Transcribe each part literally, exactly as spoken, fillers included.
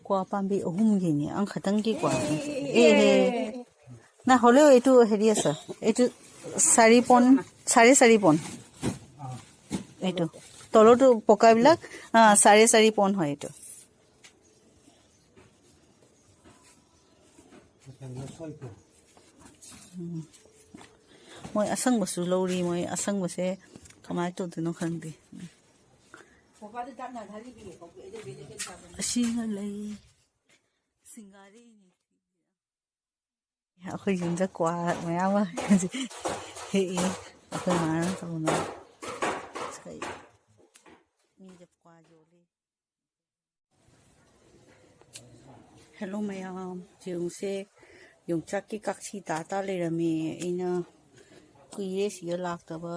ꯀ꯭ꯋꯥ ꯄꯥꯝꯕꯤ ꯑꯍꯨꯝꯒꯤꯅꯤ, ꯑꯃꯈꯛꯇꯪꯒꯤ ꯀ꯭ꯋꯥ꯫ ꯑꯦ, ꯍꯦ꯫ ꯅ ꯍꯣꯂꯦ, এইটো হেৰি আছে, এইটো চাৰি পন, চাৰে চাৰি পন। এইটো তলৰটো পকাবিলাক, অ, চাৰে চাৰি পন হয় এইটো। ꯎꯝ꯫ ꯃꯣꯏ ꯑꯁꯪꯕꯁꯨ ꯂꯧꯔꯤ꯫ ꯃꯣꯏ ꯑꯁꯪꯕꯁꯦ ꯀꯃꯥꯏꯅ ꯇꯧꯗꯣꯏꯅꯣ ꯈꯪꯗꯦ꯫ ꯑꯁꯤꯒ ꯂꯩ꯫ ꯁꯤꯡꯒꯥꯔꯩꯅꯤ꯫ ꯑꯩꯈꯣꯏ ꯌꯨꯝꯗ ꯀ꯭ꯋꯥ ꯃꯌꯥꯝ ꯑꯃ ꯍꯦꯛꯏ꯫ ꯑꯩꯈꯣꯏ ꯃꯥꯅ ꯇꯧꯅ ꯃꯤꯗ ꯀ꯭ꯋꯥ ꯌꯣꯜꯂꯤ꯫ ꯍꯦꯜꯂꯣ ꯃꯌꯥꯝ, ꯌꯦꯡꯉꯨꯁꯦ, ꯌꯣꯡꯆꯥꯛꯀꯤ ꯀꯥꯛꯁꯤ ꯇꯥ ꯇꯥ ꯂꯩꯔꯝꯃꯦ꯫ ꯑꯩꯅ ꯀꯨꯏꯔꯦ ꯁꯤꯗ ꯂꯥꯛꯇꯕ꯫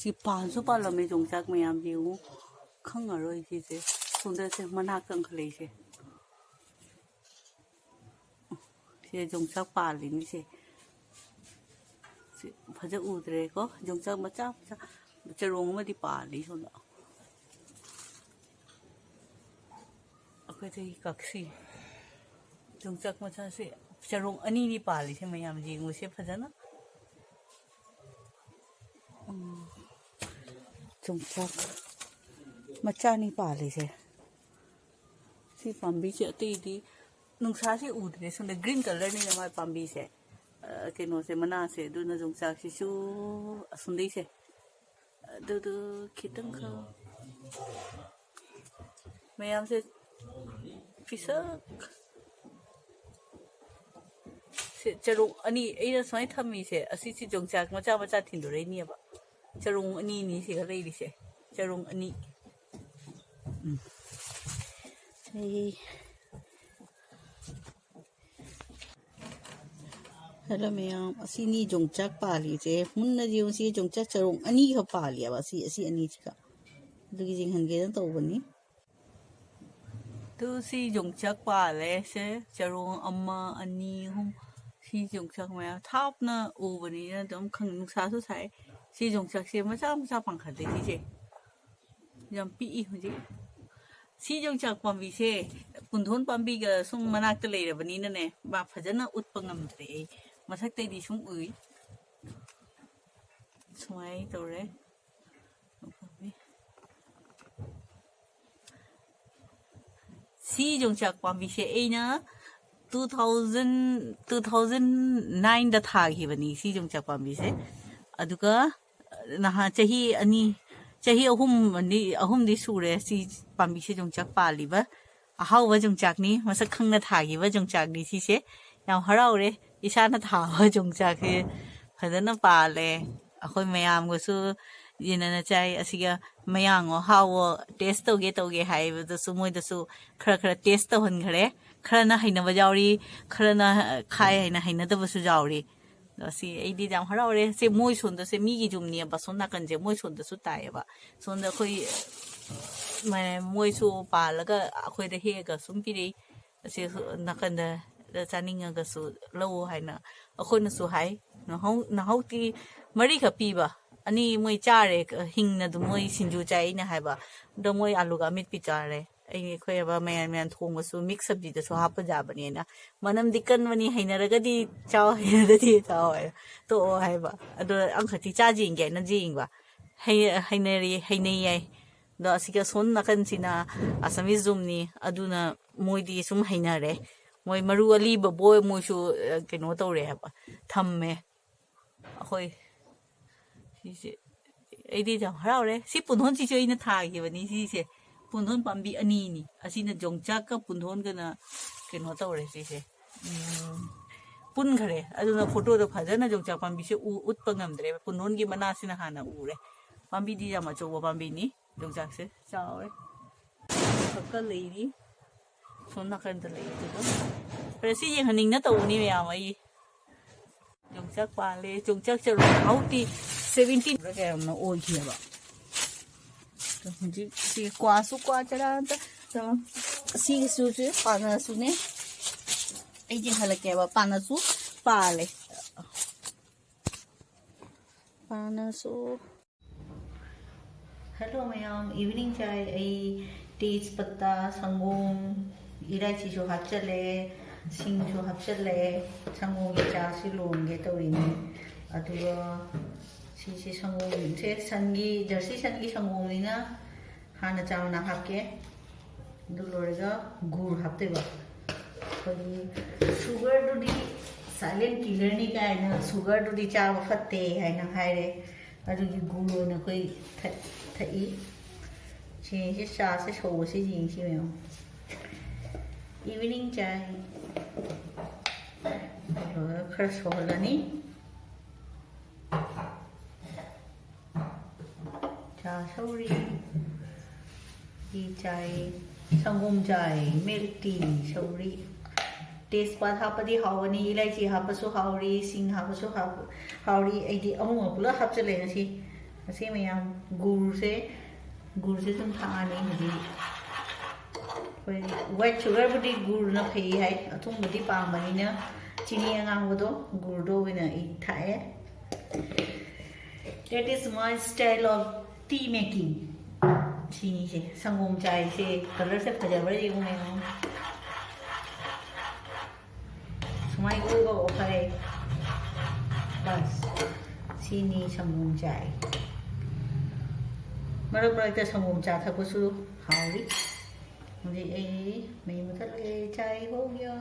ꯁꯤ ꯄꯥꯟꯁꯨ ꯄꯥꯜꯂꯝꯃꯦ ꯌꯣꯡꯆꯥꯛ ꯃꯌꯥꯝ, ꯌꯦꯡꯉꯨ, ꯈꯪꯉꯔꯣꯏ ꯁꯤꯁꯦ꯫ ꯁꯣꯝꯗꯁꯦ ꯃꯅꯥ ꯀꯪꯈꯠꯂꯛꯏꯁꯦ꯫ ꯁꯦ ꯌꯣꯡꯆꯥꯛ ꯄꯥꯜꯂꯤꯅꯤ ꯁꯦ꯫ ꯁꯤ ꯐꯖ ꯎꯗ꯭ꯔꯦꯀꯣ꯫ ꯌꯣꯡꯆꯥꯛ ꯃꯆꯥ ꯃꯆꯥ ꯆꯔꯣꯡ ꯑꯃꯗꯤ ꯄꯥꯜꯂꯤ ꯁꯣꯝꯗ꯫ ꯑꯩꯈꯣꯏꯗꯒꯤ ꯀꯛꯁꯤ꯫ ꯌꯣꯡꯆꯥꯛ ꯃꯆꯥꯁꯦ ꯆꯔꯣꯡ ꯑꯅꯤꯅꯤ ꯄꯥꯜꯂꯤꯁꯦ ꯃꯌꯥꯝ ꯌꯦꯡꯉꯨꯁꯦ ꯐꯖꯅ꯫ ꯎꯝ꯫ ꯌꯣꯡꯆꯥꯛ ꯃꯆꯥꯅꯤ ꯄꯥꯜꯂꯤꯁꯦ꯫ ꯁꯤ ꯄꯥꯝꯕꯤꯁꯦ ꯑꯇꯩꯗꯤ ꯅꯨꯡꯁꯥꯁꯦ ꯎꯗ꯭ꯔꯦ꯫ ꯁꯣꯝꯗ green colourꯅꯤꯅ ꯃꯥꯏ ꯄꯥꯝꯕꯤꯁꯦ꯫ ꯑ, ꯀꯩꯅꯣꯁꯦ, ꯃꯅꯥꯁꯦ꯫ ꯑꯗꯨꯅ ꯌꯣꯡꯆꯥꯛꯁꯤꯁꯨ ꯑꯁꯣꯝꯗꯩꯁꯦ꯫ ꯑꯗꯨꯗꯨ ꯈꯤꯇꯪꯈꯛ ꯃꯌꯥꯝꯁꯦ ꯄꯤꯁꯛ ꯁꯦ, ꯆꯔꯣꯡ ꯑꯅꯤ ꯑꯩꯅ ꯁꯨꯃꯥꯏꯅ ꯊꯝꯃꯤꯁꯦ, ꯑꯁꯤꯁꯤ ꯌꯣꯡꯆꯥꯛ ꯃꯆꯥ ꯃꯆꯥ ꯊꯤꯟꯗꯣꯔꯛꯏꯅꯦꯕ꯫ ꯆꯔꯣꯡ ꯑꯅꯤꯅꯤ ꯁꯤꯒ ꯂꯩꯔꯤꯁꯦ, ꯆꯔꯣꯡ ꯑꯅꯤ꯫ ꯎꯝ꯫ ꯑꯩ ꯈꯔ ꯃꯌꯥꯝ ꯑꯁꯤꯅꯤ ꯌꯣꯡꯆꯥꯛ ꯄꯥꯜꯂꯤꯁꯦ꯫ ꯃꯨꯟꯅ ꯌꯦꯡꯉꯨꯁꯤ, ꯌꯣꯡꯆꯥꯛ ꯆꯔꯣꯡ ꯑꯅꯤꯈꯛ ꯄꯥꯜꯂꯤꯑꯕ ꯑꯁꯤ, ꯑꯁꯤ ꯑꯅꯤꯁꯤꯒ꯫ ꯑꯗꯨꯒꯤ ꯌꯦꯡꯍꯟꯒꯦꯅ ꯇꯧꯕꯅꯤ꯫ ꯑꯗꯨ ꯁꯤ ꯌꯣꯡꯆꯥꯛ ꯄꯥꯜꯂꯦ꯫ ꯁꯦ ꯆꯔꯣꯡ ꯑꯃ, ꯑꯅꯤ, ꯑꯍꯨꯝ꯫ ꯁꯤ ꯌꯣꯡꯆꯥꯛ ꯃꯌꯥꯝ ꯊꯥꯞꯅ ꯎꯕꯅꯤꯅ ꯑꯗꯨꯝ ꯈꯪ-, ꯅꯨꯡꯁꯥꯁꯨ ꯁꯥꯏ꯫ ꯁꯤ ꯌꯣꯡꯆꯥꯛꯁꯦ ꯃꯆꯥ ꯃꯆꯥ ꯄꯥꯡꯈꯠꯂꯦ ꯁꯤꯁꯦ꯫ ꯌꯥꯝ ꯄꯤꯛꯏ ꯍꯧꯖꯤꯛ꯫ ꯁꯤ ꯌꯣꯡꯆꯥꯛ ꯄꯥꯝꯕꯤꯁꯦ ꯄꯨꯟꯗꯣꯟ ꯄꯥꯝꯕꯤꯒ ꯁꯨꯝ ꯃꯅꯥꯛꯇ ꯂꯩꯔꯕꯅꯤꯅꯅꯦ, ꯃꯥ ꯐꯖꯅ ꯎꯠꯄ ꯉꯝꯗ꯭ꯔꯦ ꯑꯩ꯫ ꯃꯊꯛꯇꯩꯗꯤ ꯁꯨꯝ ꯎꯏ꯫ ꯁꯨꯃꯥꯏꯅ ꯇꯧꯔꯦ꯫ ꯁꯤ ꯌꯣꯡꯆꯥꯛ ꯄꯥꯝꯕꯤꯁꯦ ꯑꯩꯅ two thousand, two thousand nineꯗ ꯊꯥꯈꯤꯕꯅꯤ ꯁꯤ ꯌꯣꯡꯆꯥꯛ ꯄꯥꯝꯕꯤꯁꯦ꯫ ꯑꯗꯨꯒ ꯅꯍꯥꯟ ꯆꯍꯤ ꯑꯅꯤ, ꯆꯍꯤ ꯑꯍꯨꯝ, ꯑꯅꯤ, ꯑꯍꯨꯝꯗꯤ ꯁꯨꯔꯦ ꯁꯤ ꯄꯥꯝꯕꯤꯁꯦ ꯌꯣꯡꯆꯥꯛ ꯄꯥꯜꯂꯤꯕ꯫ ꯑꯍꯥꯎꯕ ꯌꯣꯡꯆꯥꯛꯅꯤ, ꯃꯁꯛ ꯈꯪꯅ ꯊꯥꯈꯤꯕ ꯌꯣꯡꯆꯥꯛꯅꯤ ꯁꯤꯁꯦ꯫ ꯌꯥꯝ ꯍꯔꯥꯎꯔꯦ ꯏꯁꯥꯅ ꯊꯥꯕ ꯌꯣꯡꯆꯥꯛꯁꯦ꯫ ꯐꯖꯅ ꯄꯥꯜꯂꯦ꯫ ꯑꯩꯈꯣꯏ ꯃꯌꯥꯝꯒꯁꯨ ꯌꯦꯟꯅꯅ ꯆꯥꯏ꯫ ꯑꯁꯤꯒ ꯃꯌꯥꯡꯉꯣ ꯍꯥꯎꯋꯣ, taste ꯇꯧꯒꯦ ꯇꯧꯒꯦ ꯍꯥꯏꯕꯗꯁꯨ ꯃꯣꯏꯗꯁꯨ ꯈꯔ ꯈꯔ taste ꯇꯧꯍꯟꯈ꯭ꯔꯦ꯫ ꯈꯔꯅ ꯍꯩꯅꯕ ꯌꯥꯎꯔꯤ, ꯈꯔꯅ ꯈꯥꯏ ꯍꯥꯏꯅ ꯍꯩꯅꯗꯕꯁꯨ ꯌꯥꯎꯔꯤ꯫ ꯑꯗꯣ ꯁꯤ ꯑꯩꯗꯤ ꯌꯥꯝ ꯍꯔꯥꯎꯔꯦ꯫ ꯁꯤ ꯃꯣꯏ ꯁꯣꯝꯗꯁꯦ ꯃꯤꯒꯤ ꯌꯨꯝꯅꯦꯕ, ꯁꯣꯝ ꯅꯥꯀꯟꯁꯦ ꯃꯣꯏ ꯁꯣꯝꯗꯁꯨ ꯇꯥꯏꯌꯦꯕ꯫ ꯁꯣꯝꯗ ꯑꯩꯈꯣꯏ ꯃ-, ꯃꯣꯏꯁꯨ ꯄꯥꯜꯂꯒ ꯑꯩꯈꯣꯏꯗ ꯍꯦꯛꯑꯒ ꯁꯨꯝ ꯄꯤꯔꯛꯏ꯫ ꯑꯁꯤ ꯅꯥꯀꯟꯗ ꯆꯥꯅꯤꯡꯉꯒꯁꯨ ꯂꯧ ꯍꯥꯏꯅ ꯑꯩꯈꯣꯏꯅꯁꯨ ꯍꯥꯏ꯫ ꯅꯍꯧ-, ꯅꯍꯧꯇꯤ ꯃꯔꯤꯈꯛ ꯄꯤꯕ, ꯑꯅꯤ ꯃꯣꯏ ꯆꯥꯔꯦ, ꯍꯤꯡꯅ ꯑꯗꯨꯝ ꯃꯣꯏ ꯁꯤꯡꯖꯨ ꯆꯥꯏ ꯑꯩꯅ ꯍꯥꯏꯕ꯫ ꯑꯗꯣ ꯃꯣꯏ ꯑꯂꯨꯒ ꯑꯃꯦꯠꯄꯤ ꯆꯥꯔꯦ꯫ ꯑꯩ, ꯑꯩꯈꯣꯏ ꯑꯕ ꯃꯌꯥꯟ ꯃꯌꯥꯟ ꯊꯣꯡꯕꯁꯨ mix ꯁꯕꯖꯤꯗꯁꯨ ꯍꯥꯞꯄ ꯌꯥꯕꯅꯦꯅ꯫ ꯃꯅꯝꯗꯤ ꯀꯟꯕꯅꯤ, ꯍꯩꯅꯔꯒꯗꯤ ꯆꯥꯎ, ꯍꯩꯅꯗꯗꯤ ꯆꯥꯎ ꯍꯥꯏ, ꯇꯣꯛꯑꯣ ꯍꯥꯏꯕ꯫ ꯑꯗꯣ ꯑꯃꯈꯛꯇꯤ ꯆꯥꯖꯤ ꯌꯦꯡꯒꯦ ꯍꯥꯏꯅ ꯌꯦꯡꯕ꯫ ꯍꯩ-, ꯍꯩꯅꯔꯤ, ꯍꯩꯅꯩ ꯌꯥꯏ꯫ ꯑꯗꯣ ꯑꯁꯤꯒ ꯁꯣꯝ ꯅꯥꯀꯟꯁꯤꯅ Assamese ꯌꯨꯝꯅꯤ, ꯑꯗꯨꯅ ꯃꯣꯏꯗꯤ ꯁꯨꯝ ꯍꯩꯅꯔꯦ꯫ ꯃꯣꯏ ꯃꯔꯨ ꯑꯂꯤꯕꯕꯨ ꯃꯣꯏꯁꯨ, ꯑ, ꯀꯩꯅꯣ ꯇꯧꯔꯦ ꯍꯥꯏꯕ, ꯊꯝꯃꯦ꯫ ꯑꯩꯈꯣꯏ ꯁꯤꯁꯦ ꯑꯩꯗꯤ ꯌꯥꯝ ꯍꯔꯥꯎꯔꯦ꯫ ꯁꯤ ꯄꯨꯟꯗꯣꯟꯁꯤꯁꯨ ꯑꯩꯅ ꯊꯥꯈꯤꯕꯅꯤ꯫ ꯁꯤꯁꯦ ꯄꯨꯟꯗꯣꯟ ꯄꯥꯝꯕꯤ ꯑꯅꯤꯅꯤ꯫ ꯑꯁꯤꯅ ꯌꯣꯡꯆꯥꯛꯀ ꯄꯨꯟꯗꯣꯟꯒꯅ ꯀꯩꯅꯣ ꯇꯧꯔꯦ꯫ ꯁꯤꯁꯦ, ꯎꯝ, ꯄꯨꯟꯈꯔꯦ꯫ ꯑꯗꯨꯅ ꯐꯣꯇꯣꯗ ꯐꯖꯅ ꯌꯣꯡꯆꯥꯛ ꯄꯥꯝꯕꯤꯁꯦ ꯎ-, ꯎꯠꯄ ꯉꯝꯗ꯭ꯔꯦꯕ꯫ ꯄꯨꯟꯗꯣꯟꯒꯤ ꯃꯅꯥꯁꯤꯅ ꯍꯥꯟꯅ ꯎꯔꯦ꯫ ꯄꯥꯝꯕꯤꯗꯤ ꯌꯥꯝ ꯑꯆꯧꯕ ꯄꯥꯝꯕꯤꯅꯤ꯫ ꯌꯣꯡꯆꯥꯛꯁꯦ ꯆꯥꯎꯔꯦ꯫ ꯈꯛꯀ ꯂꯩꯔꯤ꯫ ꯁꯣꯝ ꯅꯥꯀꯟꯗ ꯂꯩꯔꯤꯗꯨꯒ꯫ ꯐꯔꯦ, ꯁꯤ ꯌꯦꯡꯍꯟꯅꯤꯡꯅ ꯇꯧꯕꯅꯤ ꯃꯌꯥꯝ꯫ ꯑꯩ ꯆꯥꯛ ꯄꯥꯜꯂꯦ, ꯆꯣꯡꯆꯥꯛ ꯆꯔꯨ ꯍꯥꯎꯇꯤ ꯁꯚꯦꯟꯇꯤꯟ ꯀꯌꯥꯝꯅ ꯑꯣꯏꯈꯤꯑꯕ꯫ ꯑꯗꯣ ꯍꯧꯖꯤꯛ ꯁꯤ ꯀ꯭ꯋꯥꯁꯨ ꯀ꯭ꯋꯥ ꯆꯔꯥ ꯑꯝꯇ, ꯑ, ꯁꯤꯒꯤꯁꯨ ꯁꯤ ꯄꯥꯟꯅꯁꯨꯅꯦ꯫ ꯑꯩꯗꯤ ꯍꯜꯂꯛꯀꯦꯕ, ꯄꯥꯟꯅꯁꯨ ꯄꯥꯜꯂꯦ꯫ ꯄꯥꯟꯅꯁꯨ꯫ ꯍꯜꯂꯣ ꯃꯌꯥꯝ, ꯏꯚꯤꯅꯤꯡ ꯆꯥꯏ꯫ ꯑꯩ ꯇꯦꯖ ꯄꯠꯇꯥ, ꯁꯪꯒꯣꯝ, ꯏꯂꯥꯏꯆꯤꯁꯨ ꯍꯥꯞꯆꯜꯂꯦ, ꯁꯤꯡꯁꯨ ꯍꯥꯞꯆꯜꯂꯦ꯫ ꯁꯪꯒꯣꯝꯒꯤ ꯆꯥꯁꯤ ꯂꯣꯟꯒꯦ ꯇꯧꯔꯤꯅꯤ꯫ ꯑꯗꯨꯒ ꯁꯤꯁꯦ ꯁꯪꯒꯣꯝꯁꯦ ꯁꯟꯒꯤ, ꯖꯔꯁꯤ ꯁꯟꯒꯤ ꯁꯪꯒꯣꯝꯅꯤꯅ ꯍꯥꯟꯅ ꯆꯥ ꯃꯅꯥ ꯍꯥꯞꯀꯦ꯫ ꯑꯗꯨ ꯂꯣꯏꯔꯒ ꯒꯨꯔ ꯍꯥꯞꯇꯣꯏꯕ꯫ ꯑꯩꯈꯣꯏꯒꯤ ꯁꯨꯒꯔꯗꯨꯗꯤ ꯁꯥꯏꯂꯦꯟ ꯀꯤꯂꯔꯅꯤ ꯀꯥꯏꯅ, ꯁꯨꯒꯔꯗꯨꯗꯤ ꯆꯥꯕ ꯐꯠꯇꯦ ꯍꯥꯏꯅ ꯍꯥꯏꯔꯦ꯫ ꯑꯗꯨꯒꯤ ꯒꯨꯔ ꯑꯣꯏꯅ ꯑꯩꯈꯣꯏ ꯊꯛ-, ꯊꯛꯏ꯫ ꯁꯤꯁꯦ ꯆꯥꯁꯦ ꯁꯧꯕꯁꯦ ꯌꯦꯡꯁꯤ ꯃꯌꯥꯝ꯫ ꯏꯚꯤꯅꯤꯡ ꯆꯥꯏ꯫ ꯑꯗꯨꯒ ꯈꯔ ꯁꯧꯍꯜꯂꯅꯤ꯫ ꯆꯥ ꯁꯧꯔꯤ꯫ ꯇꯤ ꯆꯥꯏ꯫ ꯁꯪꯒꯣꯝ ꯆꯥꯏ꯫ ꯃꯤꯜꯛ ꯇꯤ ꯁꯧꯔꯤ꯫ ꯇꯦꯖꯄꯥꯠ ꯍꯥꯞꯄꯗꯤ ꯍꯥꯎꯒꯅꯤ, ꯏꯂꯥꯏꯆꯤ ꯍꯥꯞꯄꯁꯨ ꯍꯥꯎꯔꯤ, ꯁꯤꯡ ꯍꯥꯞꯄꯁꯨ ꯍꯥꯞ-, ꯍꯥꯎꯔꯤ꯫ ꯑꯩꯗꯤ ꯑꯍꯨꯝꯃꯛ ꯄꯨꯂꯞ ꯍꯥꯞꯆꯜꯂꯦ ꯉꯁꯤ꯫ ꯉꯁꯤ ꯃꯌꯥꯝ ꯒꯨꯔꯁꯦ, ꯒꯨꯔꯁꯦ ꯁꯨꯝ ꯊꯥꯛꯑꯅꯤ ꯍꯧꯖꯤꯛ꯫ ꯑꯩꯈꯣꯏ ꯋꯥꯏꯠ ꯁꯨꯒꯔꯕꯨꯗꯤ ꯒꯨꯔꯅ ꯐꯩ ꯍꯥꯏ, ꯑꯊꯨꯝꯕꯗꯤ ꯄꯥꯝꯕꯅꯤꯅ ꯆꯤꯅꯤ ꯑꯉꯥꯡꯕꯗꯣ, ꯒꯨꯔꯗꯣ ꯑꯣꯏꯅ ꯑꯩ ꯊꯥꯛꯑꯦ꯫ That is my style of tea making. ꯁꯤꯅꯤꯁꯦ, ꯁꯪꯒꯣꯝ ꯆꯥꯏꯁꯦ, ꯀꯂꯔꯁꯦ ꯐꯖꯕ꯭ꯔꯥ ꯌꯦꯡꯉꯨ ꯃꯌꯥꯝ꯫ ꯁꯨꯃꯥꯏꯅ ꯎꯕ ꯑꯣꯈꯥꯏ꯫ ꯕꯁ꯫ ꯁꯤꯅꯤ ꯁꯪꯒꯣꯝ ꯆꯥꯏ꯫ ꯃꯔꯛ ꯃꯔꯛꯇ ꯁꯪꯒꯣꯝ ꯆꯥ ꯊꯛꯄꯁꯨ ꯍꯥꯎꯔꯤ꯫ ꯍꯧꯖꯤꯛ ꯑꯩ ꯃꯩ ꯃꯨꯊꯠꯂꯦ, ꯆꯥꯏ ꯍꯧꯒ꯭ꯌꯥ꯫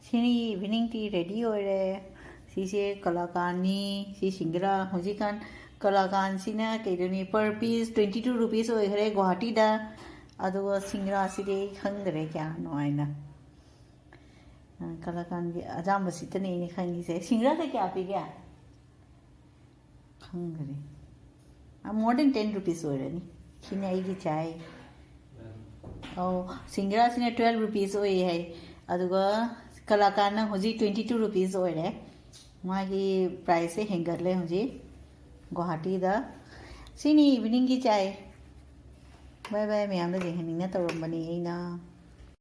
ꯁꯤꯅꯤ ꯏꯚꯤꯅꯤꯡ ꯇꯤ ꯔꯦꯗꯤ ꯑꯣꯏꯔꯦ꯫ ꯁꯤꯁꯦ ꯀꯂꯥꯀꯥꯟꯅꯤ, ꯁꯤ ꯁꯤꯡꯒꯔꯥ꯫ ꯍꯧꯖꯤꯛꯀꯥꯟ ꯀꯂꯥꯀꯥꯟꯁꯤꯅ ꯀꯩꯗꯧꯅꯤ, per piece twenty two rupees ꯑꯣꯏꯈ꯭ꯔꯦ ꯒꯨꯋꯥꯍꯥꯇꯤꯗ꯫ ꯑꯗꯨꯒ ꯁꯤꯡꯒꯔꯥꯁꯤꯗꯤ ꯑꯩ ꯈꯪꯗ꯭ꯔꯦ ꯀꯌꯥꯅꯣ ꯍꯥꯏꯅ꯫ ꯑ, ꯀꯂꯥꯀꯥꯟꯒꯤ ꯑꯖꯥꯝꯕꯁꯤꯗꯅꯦ ꯑꯩꯅ ꯈꯪꯉꯤꯁꯦ꯫ ꯁꯤꯡꯒꯔꯥꯁꯦ ꯀꯌꯥ ꯄꯤꯒꯦ? ꯈꯪꯗ꯭ꯔꯦ꯫ ꯑ, more than ten rupees ꯑꯣꯏꯔꯅꯤ꯫ ꯁꯤꯅ ꯑꯩꯒꯤ ꯆꯥꯏ꯫ ꯑꯧ, ꯁꯤꯡꯒꯔꯥꯁꯤꯅ twelve rupees ꯑꯣꯏꯌꯦ ꯍꯥꯏ꯫ ꯑꯗꯨꯒ ꯀꯂꯥꯀꯥꯟꯗ ꯍꯧꯖꯤꯛ twenty two rupees ꯑꯣꯏꯔꯦ꯫ ꯃꯥꯒꯤ priceꯁꯦ ꯍꯦꯟꯒꯠꯂꯦ ꯍꯧꯖꯤꯛ ꯒꯨꯋꯥꯍꯥꯇꯤꯗ꯫ ꯁꯤꯅꯤ eveningꯒꯤ ꯆꯥꯏ꯫ Bye bye ꯃꯌꯥꯝꯗ ꯌꯦꯡꯍꯟꯅꯤꯡꯅ ꯇꯧꯔꯝꯕꯅꯤ ꯑꯩꯅ꯫